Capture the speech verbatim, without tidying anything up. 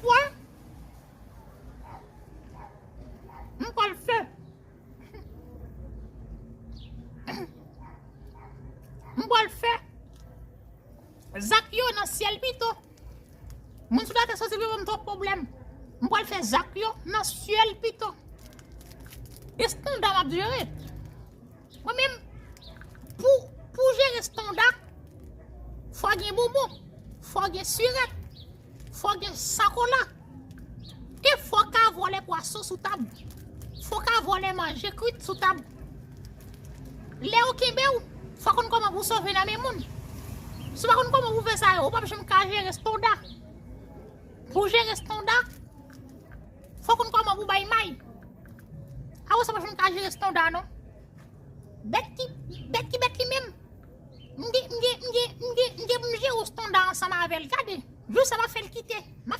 Pwen. M pral fè. M pral fè zak yo nan syèl pito. Moun sou latè soti vin ban m twòp pwoblèm. M pral fè zak yo nan syèl pito. Estanda m ap jere. Mwen menm, pou, pou jere estanda, fò gen bonbon, fò gen sirèt, fò gen sakola. E fò ka vòlè pwason sou tab. Fò ka vòlè manje kwit sou tab. Lè yo kenbe w, fò konn kòman pou sove nan men moun. Si w pa konn kòman pou fè sa yo, ou p ap janm ka jere estanda. Pou jere estanda, fò konn kòman pou bay may. Apre sa, w pa janm ka jere estanda non. Bèt ki, bèt ki bèt li menm. M gen, m gen, m gen, m gen, m gen pou m jere estanda ansanm avè l. Gade, jou sa m ap fè l kite. M